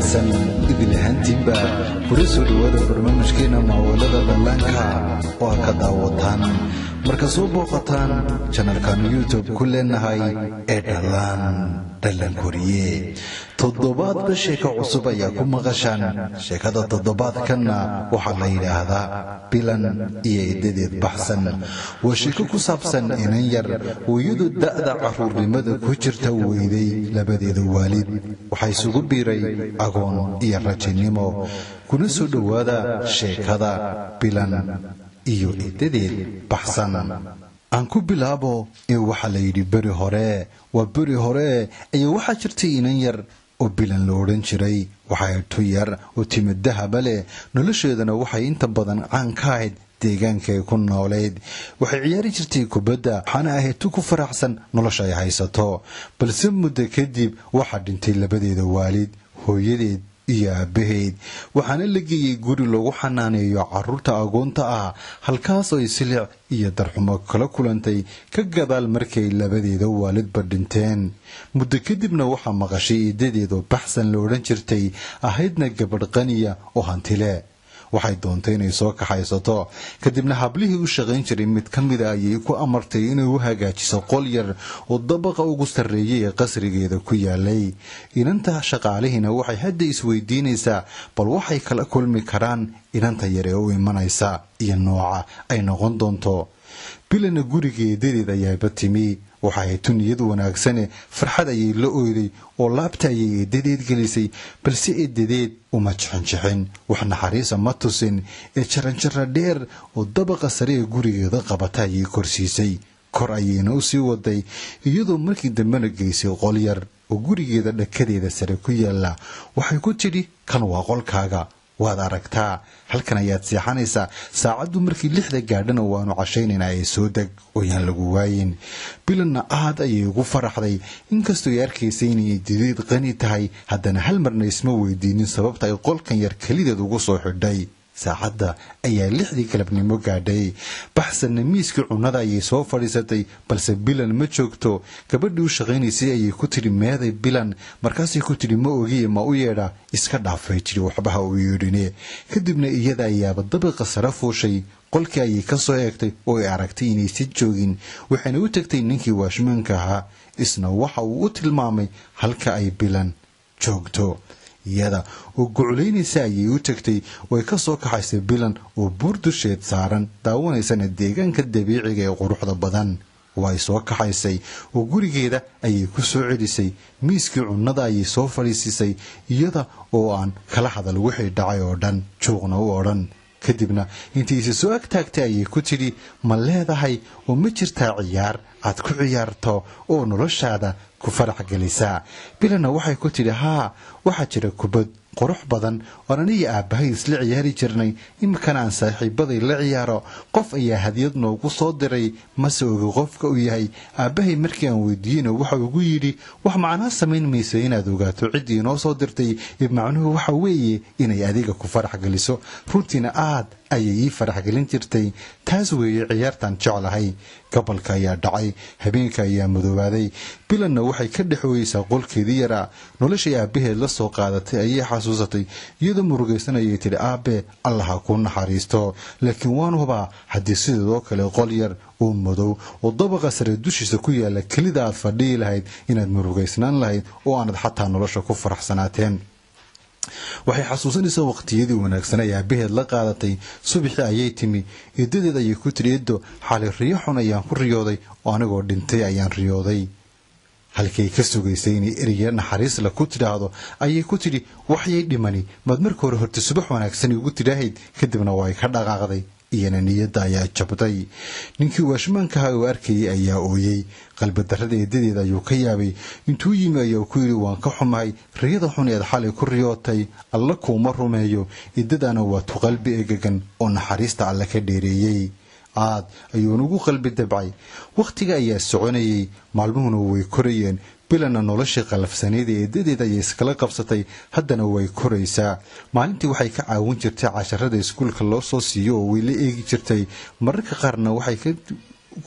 Wanaagsan idil ahaantiinba kula soo dhowaada barnaamijkeena Maawalada Dhallaanka oo aad ka daawataan marka soo booqataan janalkan YouTube ku leenahay ee Dhallaan Dhallan Koriye. Toddobaadba sheeko cusub ayaa ku maqashaan. Sheekada toddobaadkanna waxaa la yidhaahdaa Bilan iyo Edadeed Baxsan. Waa sheeko ku saabsan inan yar hooyadu da'da carruurnimada ku jirta weyday labadeeda waalid. Waxaa isugu biiray agoon iyo rajinimo. Kuna soo dhowaada sheekada Bilan iyo Edadeed Baxsan. Aan ku bilaabo ee waxaa la yidhi beri hore, waa beri hore, ayaa waxaa jirtay inan yar oo Bilan la odhan jiray. Waxay tu yar oo timid dahaba leh, nolosheedana waxay inta badan caan ka ahayd deegaanka ay ku nooleyd. Waxay ciyaari jirtay kubadda, waxaana ahayd tu ku faraxsan nolosha ay haysato. Balse muddo kadib waxaa dhintay labadeeda waalid, hooyadeed iyo aabaheyd, waxaana la geeyey guri lagu xanaaneeyo caruurta agoonta ah, halkaas oo ay silic iyo darxumo kala kulantay ka gadaal markay labadeeda waalidba dhinteen. Muddo kadibna waxaa maqashay eedadeed oo Baxsan la odhan jirtay, ahaydna gabadh qaniya oo hantile. Waxay doontay inay soo kaxaysato. Kadibna hablihii u shaqayn jiray mid ka mida ayay ku amartay inay u hagaajiso qol yar oo dabaqa ugu sarreeyay ee qasrigeeda ku yaalay. Inanta shaqaalihiina waxay hadda isweydiinaysaa bal waxay kala kulmi karaan inanta yar ee u imanaysa iyo nooca ay noqon doonto. Bilana guriga eedadeed ayaaba timi. Waxay tu niyad wanaagsane, farxad ayay la oyday oo laabta ayay eedadeed gelisay. Balse eedadeed uma jixinjixin, wax naxariisa ma tusin, ee jaranjaro dheer oo dabaqa sare ee gurigeeda qabata ayay korsiisay. Kor ayayna u sii waday, iyadoo markii dambena geysay qol yar oo gurigeeda dhakadeeda sare ku yaala. Waxay ku tidhi, "Kan waa qolkaaga, waad aragtaa, halkan ayaad seexanaysaa. Saacaddu markii 6da gaadhana waanu cashaynaynaa ee soo deg ooyaan lagu waayin." Bilanna aad ayay ugu faraxday. Inkastoo ay arkaysay inay eedadeed qani tahay, haddana hal marna isma weydiinin sababta ay qolkan yar kelideed ugu soo xidhay. Saacadda ayaa 6dii galabnimo gaadhay. Baxsanna miiskii cunnada ayay soo fadhiisatay, balse Bilan ma joogto. Gabadhii u shaqaynaysay ayay ku tidhi, "Meeday Bilan?" Markaasay ku tidhi, "Ma ogiye, ma u yeedha?" "Iska dhaafay," tidhi, "waxbaha u yeedhine." Kadibna iyada ayaaba dabiqa sare fuushay. Qolkii ayay ka soo eegtay oo ay aragtay inaysan joogin, waxayna u tagtay ninkii waashmaanka ahaa. Isna waxa uu u tilmaamay halka ay Bilan joogto. Iyada oo guculaynaysa ayay u tagtay oo ay ka soo kaxaysay Bilan oo buur dusheed saaran, daawanaysana deegaanka dabiiciga ee quruxda badan. Way soo kaxaysay oo gurigeeda ayay ku soo celisay. Miiskii cunnada ayay soo fadhiisisay, iyada oo aan kala hadal wixii dhacay oo dhan, juuqna u odhan. Kadibna intayse soo agtaagtay ayay ku tidhi, "Ma leedahay oo ma jirtaa ciyaar aad ku ciyaarto oo noloshaada ku farax gelisaa?" Bilanna waxay ku tidhi, "Haa, waxaa jira kubad qurux badan oon aniga aabbahay isla ciyaari jirnay, iminkana aan saaxiibaday la ciyaaro. Qof ayaa hadiyad noogu soo diray, mase ogi qofka uu yahay. Aabbahay markii aan weydiiyeyna waxa ugu yidhi, 'Wax macnaa samayn maysa inaad ogaato ciddii inoo soo dirtay, macnuhu waxa weeye inay adiga ku farax geliso.' Runtiina aad ayay ii farax gelin jirtay. Taas weeye ciyaartaan jeclahay." Gabalka ayaa dhacay, habeenka ayaa madoobaaday. Bilanna waxay ka dhex ooyeysaa qolkeedii yaraa. Noloshay aabbaheed la soo qaadatay ayay xasuusatay. Iyadoo murugaysanayay tidhi, "Aabe, Allaha kuu naxariisto, laakiin waan hubaa haddii sideedoo kale qol yar oo madow oo dabaqa sare dushiisa ku yaala kelida aad fadhiyi lahayd, inaad murugaysnaan lahayd oo aanad xataa nolosha ku faraxsanaateen." Waxay xasuusanaysaa waqtiyadii wanaagsan ay aabaheed la qaadatay. Subaxii ayay timi. Eedadeed ayay ku tidhi, "Eedo, xalay riyo xun ayaan ku riyooday oo anigoo dhintay ayaan riyooday." Halkay ka sugaysay inay erya naxariisla ku tidhaahdo ayay ku tidhi, "Waxyay dhimani, maad marka hore horta subax wanaagsan igu tidhaahayd?" Kadibna waa ay ka dhaqaaqday. Iyana niyadda ayaa jabtay. Ninkii waashmaankaha uu arkayay ayaa ooyey. Qalbidarrada eedadeed ayuu ka yaabay. Intuu yimi ayaa ku yidhi, "Waan ka xumahay riyada xun eed xalay ku riyootay. Alla kuuma rumeeyo. Eedadana waa tu qalbi egegan oo naxariista Alle ka dheereeyey." Aad ayuuna ugu qalbi dabcay. Wakhtiga ayaa soconayay, maalmuhuna way korayeen. Bilanna noloshii qalafsaneyd ee eedadeed ayay iskala qabsatay. Haddana way koraysaa. Maalintii waxay ka caawin jirtay casharada iskuulka loo soo siiyo oo way la eegi jirtay. Mararka qaarna waxay ka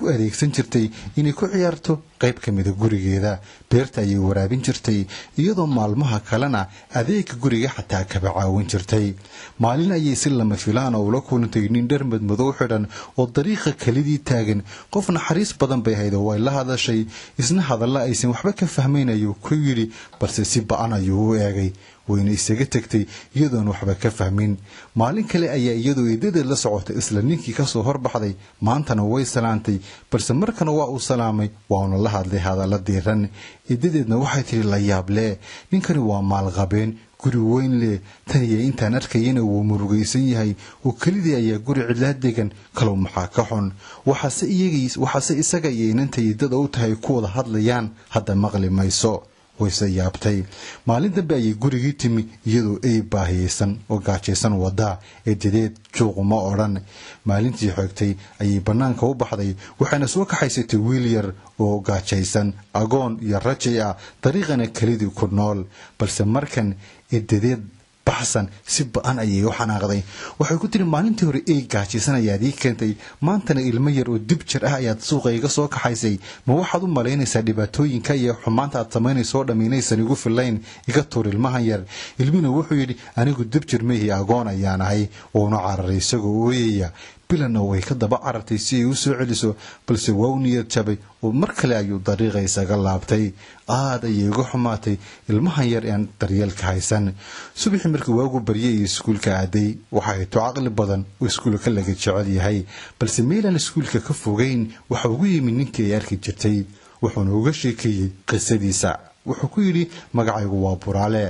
u adeegsan jirtay inay ku ciyaarto qayb ka mida gurigeeda. Beerta ayay waraabin jirtay, iyadoo maalmaha kalena adeega guriga xataa kaba caawin jirtay. Maalin ayay si lama filaan oo ula kulantay nin dhar madmadow xidhan oo dariiqa kelidii taagan. Qof naxariis badan bay ahayd oo way la hadashay. Isna hadalla aysan waxba ka fahmayn ayuu ku yidhi, balse si ba'an ayuu u eegay, wayna isaga tegtay iyadoon waxba ka fahmin. Maalin kale ayaa iyadoo eedadeed la socotay isla ninkii kasoo horbaxday. Maantana way salaantay, balse markana waa uu salaamay, wauna la hadlay hadalla diiran. Eedadeedna waxay tidhi, la yaablee, ninkani waa maalqabeen, guri weyn leh, tan iyo intaan arkayana wuu murugaysan yahay oo kelidii ayaa guri cidlaa degan. Kalow maxaa ka xun? Waxaase isaga iyo inanta eedada u tahay ku wada hadlayaan hadda maqli mayso. Wayse yaabtay. Maalin dambe ayay gurigii timi iyadoo ey baahiyeysan oo gaajaysan wadaa. Eedadeed juuquma odhan. Maalintii xogtay ayay bannaanka u baxday, waxayna soo kaxaysatay wiil yar oo gaajaysan, agoon iyo rajay ah, dariiqana kelidii ku nool. Balse markan eedadeed baxsan si ba'an ayay u xanaaqday. Waxay ku tiri, maalintii hore ey gaajaysan ayaad ii keentay, maantana ilmo yar oo dib jir ah ayaad suuqa iga soo kaxaysay. Ma waxaad u malaynaysaa dhibaatooyinka iyo xumaanta aad samaynayso oo dhamm inaysan igu filayn? Iga tuur ilmahan yar. Ilmina wuxuu yidhi, anigu dib jir maihi, agoon ayaan ahay. Wuuna cararay isagoo ooyaya. Bilanna way ka daba carartay si ay u soo celiso, balse waa u niyad jabay oo mar kale ayuu dariiqa isaga laabtay. Aad ayay uga xumaatay ilmahan yar ean daryeelka haysan. Subaxii markii waagu baryay iyo iskuulka aaday, waxay to caqli badan oo iskuulka laga jecel yahay, balse meelaan iskuulka ka fogeyn waxa ugu yimi ninkii ay arki jirtay, wuxuuna uga sheekeeyey qisadiisa. Wuxuu ku yidhi, magacaygu waa Buraale.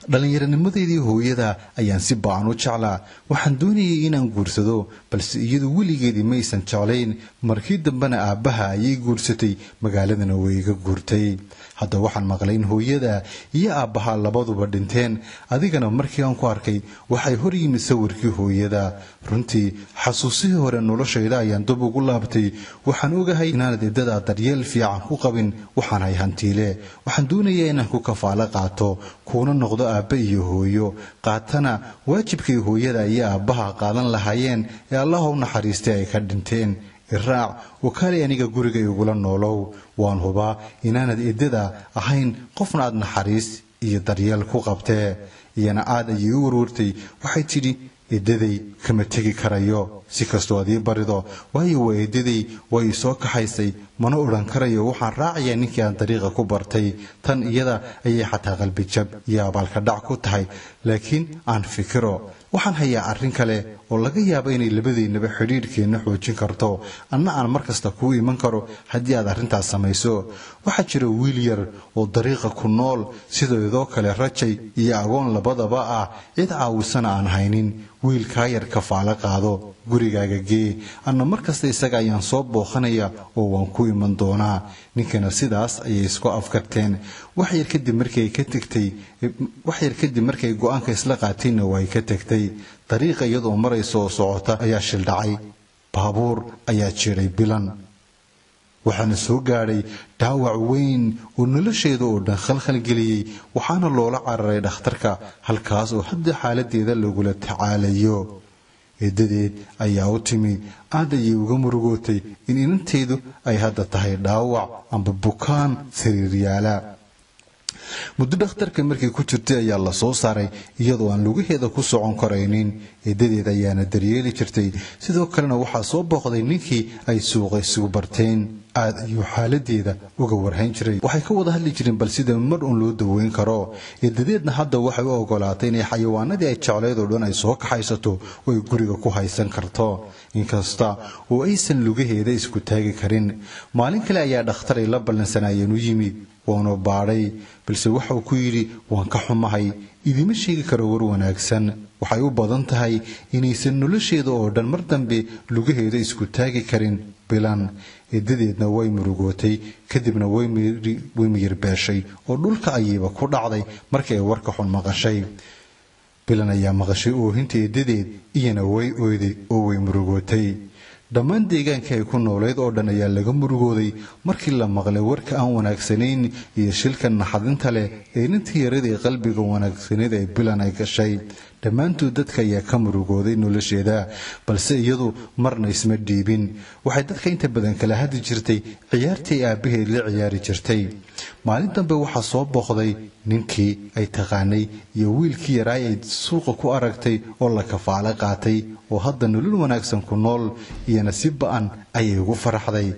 Dhallinyaronimadeedii hooyada ayaan si ba'an u jeclaa. Waxaan doonayay inaan guursado, balse iyadu weligeedii maysan jeclayn. Markii dambena aabbaha ayay guursatay, magaaladana way iga guurtay. Hadda waxaan maqlay in hooyada iyo aabbaha labaduba dhinteen. Adigana markii aan ku arkay waxay hor yimid sawirkii hooyada. Runtii xasuusihii hore noloshayda ayaan dub ugu laabtay. Waxaan ogahay inaanad eedadaa daryeel fiican ku qabin. Waxaan hay hantiile, waxaan doonayaa inaan ku kafaalo qaato, kuuna noqdo aabbe iyo hooyo, qaatana waajibkay hooyada iyo aabbaha qaadan lahaayeen ee Allah u naxariistay ay ka dhinteen. Iraac oo kaalay aniga guriga igula noolow. Waan hubaa inaanad eedada ahayn qofna aad naxariis iyo daryeel ku qabtee. Iyana aad ayay u warwartay. Waxay tidhi, eedaday kama tegi karayo si kastoo ad ii barido, waayo waa eedaday, waa ii soo kaxaysay, mana odhan karayo waxaan raacayaa ninkii aan dariiqa ku bartay. Tan iyada ayay xataa qalbijab iyo abaalka dhac ku tahay. Laakiin aan fikiro. Waxaan hayaa arrin kale oo laga yaabo inay labadeennaba xidhiidhkeenna xoojin karto, anna aan mar kasta kuu iman karo haddii aad arrintaas samayso. Waxaa jira wiil yar oo dariiqa ku nool, sideedoo kale rajay iyo agoon labadaba ah, cid caawisana aan haynin. Wiilkaa yar kafaalo qaado, gurigaaga gee, anna mar kasta isaga ayaan soo booqanaya oo waan ku iman doonaa. Ninkana sidaas ayay isku afkarteen. Wax yar kadib markii ay ka tegtay, wax yar kadib markay go'aanka isla qaateenna way ka tegtay. Dariiqa iyadoo maraysa oo socota ayaa shil dhacay. Baabuur ayaa jiray Bilan, waxaana soo gaadhay dhaawac weyn oo nolosheeda oo dhan khalkhal geliyey. Waxaana loola cararay dhakhtarka, halkaas oo hadda xaaladeeda lagula tacaalayo. Eedadeed ayaa u timi. Aad ayay uga murugootay in inanteedu ay hadda tahay dhaawac amba bukaan sariiryaala. Muddo dhakhtarka markii ku jirtay ayaa la soo saaray iyadoo aan lugaheeda ku socon karaynin. Eedadeed ayaana daryeeli jirtay. Sidoo kalena waxaa soo booqday ninkii ay suuqa isugu barteen. Aad ayuu xaaladeeda uga warhayn jiray. Waxay ka wada hadli jireen bal sida mar uun loo daweyn karo. Eedadeedna hadda waxay u ogolaatay inay xayawaanadii ay jeclayd oo dhan ay soo kaxaysato oo ay guriga ku haysan karto, inkasta oo aysan lugaheeda isku taagi karin. Maalin kale ayaa dhakhtar ay la ballansanaayeen u yimi, waanu baadhay, balse waxauu ku yidhi, waan ka xumahay, idima sheegi karo war wanaagsan. Waxay u badan tahay inaysan nolosheeda oo dhan mar dambe lugaheeda isku taagi karin Bilan. Eedadeedna way murugootay, kadibna way miyirbeeshay oo dhulka ayayba ku dhacday markii ay warka xun maqashay. Bilan ayaa maqashay oohinta eedadeed, iyana way oyday oo way murugootay. Dhammaan deegaankii ay ku nooleyd oo dhan ayaa laga murugooday markii la maqlay warka aan wanaagsanayn iyo shilka naxadinta leh ee inantii yarada ee qalbiga wanaagsaneyd ee Bilan ay gashay. Dhammaantood dadka ayaa ka murugooday nolosheeda, balse iyadu marna isma dhiibin. Waxay dadka inta badan kala hadli jirtay ciyaartii aabbaheed la ciyaari jirtay. Maalin dambe waxaa soo booqday ninkii ay taqaanay iyo wiilkii yaraay ay suuqa ku aragtay oo la kafaalo qaatay oo hadda nolol wanaagsan ku nool, iyana si ba'an ayay ugu faraxday.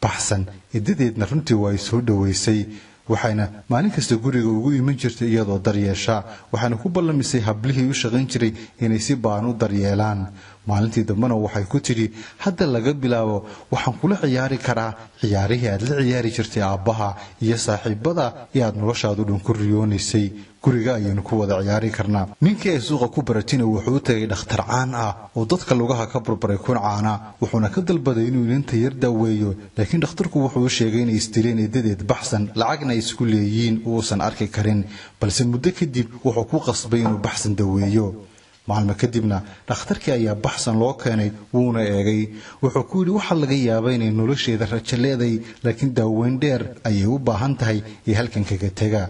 Baxsan edadeedna runtii waa ay soo dhoweysay, waxayna maalin kasta guriga ugu iman jirtay iyadoo daryeesha, waxaana ku ballamisay hablihii u shaqayn jiray inay si ba'an u daryeelaan. Maalintii dambena waxay ku tidhi, hadda laga bilaabo waxaan kula ciyaari karaa ciyaarihii aad la ciyaari jirtay aabbaha iyo saaxiibada ee aad noloshaadu dhan ku riyoonaysay. Guriga ayaynu ku wada ciyaari karnaa. Ninkii ay suuqa ku baratina wuxuu u tagay dhakhtar caan ah oo dadka lugaha ka burbaray kun caana, wuxuuna ka dalbaday inuu inanta yar daaweeyo. Laakiin dhakhtarku wuxuu u sheegay inay isdileen eedadeed Baxsan, lacagna ay isku leeyihiin uusan arki karin, balse muddo kadib wuxuu ku qasbay inuu Baxsan daweeyo. Maalmo kadibna dhakhtarkii ayaa Baxsan loo keenay, wuuna eegay. Wuxuu ku yidhi, waxaa laga yaabaa inay nolosheeda rajo leeday, laakiin daaweyn dheer ayay u baahan tahay ee halkan kaga tega.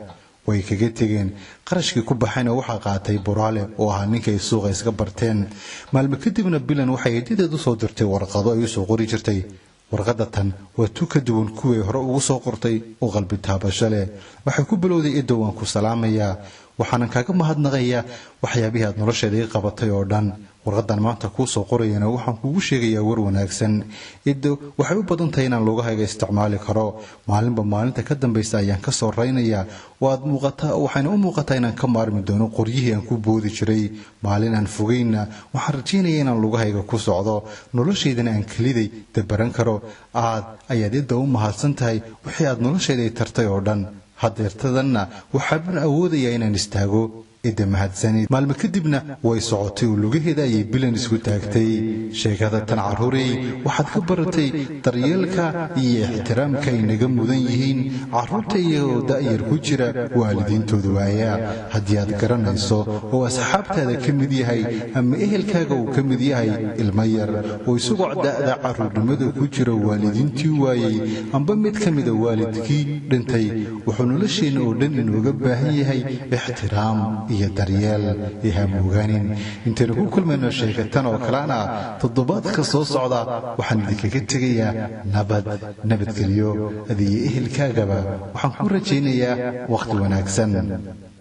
Way kaga tegeen. Qarashkii ku baxayna waxaa qaatay Buraale oo ahaa ninkay suuqa iska barteen. Maalmo kadibna Bilan waxay eedadeed usoo dirtay warqado ay usoo qori jirtay. Warqadda tan waa tu ka duwan kuwii hore ugu soo qortay oo qalbi taabasho leh. Waxay ku bilowday, edo, waan ku salaamayaa, waxaanan kaaga mahadnaqayaa waxyaabihii aad nolosheeda ii qabatay oo dhan. Warqadan maanta kuu soo qorayana waxaan kugu sheegayaa war wanaagsan. Edo, waxay u badan tahay inaan lugahayga isticmaali karo. Maalinba maalinta ka dambaysa ayaan ka soo raynayaa, waad muuqataa, waxayna u muuqataa inaan ka maarmi doono qoryihii aan ku boodi jiray. Maalin aan fogeynna waxaan rajaynaya inaan lugahayga ku socdo, noloshaydana aan keliday dabaran karo. Aad ayaad idda u mahadsan tahay wixii aad noloshayda i tartay oo dhan. Hadeertadanna waxaaban awoodayaa inaan istaago. Idda, mahadsanid. Maalmo kadibna way socotay oo lugaheeda ayay Bilan isku taagtay. Sheekada tan, carruurey, waxaad ka baratay daryeelka iyo ixtiraamka ay naga mudan yihiin carruurta iyagoo da'yar ku jira waalidiintooda waaya. Haddii aad garanayso oo asxaabtaada ka mid yahay ama ehelkaaga uu ka mid yahay ilmo yar oo isagoo da'da carruurnimada ku jira waalidiintii waayey amba mid ka mida waalidkii dhintay, wuxuu nolosheenna oo dhan inooga baahan yahay ixtiraam iyo daryeel ee hamoogaanin. Intaynu ku kulmayno sheekatan oo kalena toddobaadka soo socda, waxaan idinkaga tegayaa nabad, nabadgelyo. Adiyo ehelkaagaba waxaan ku rajaynayaa wakhti wanaagsan.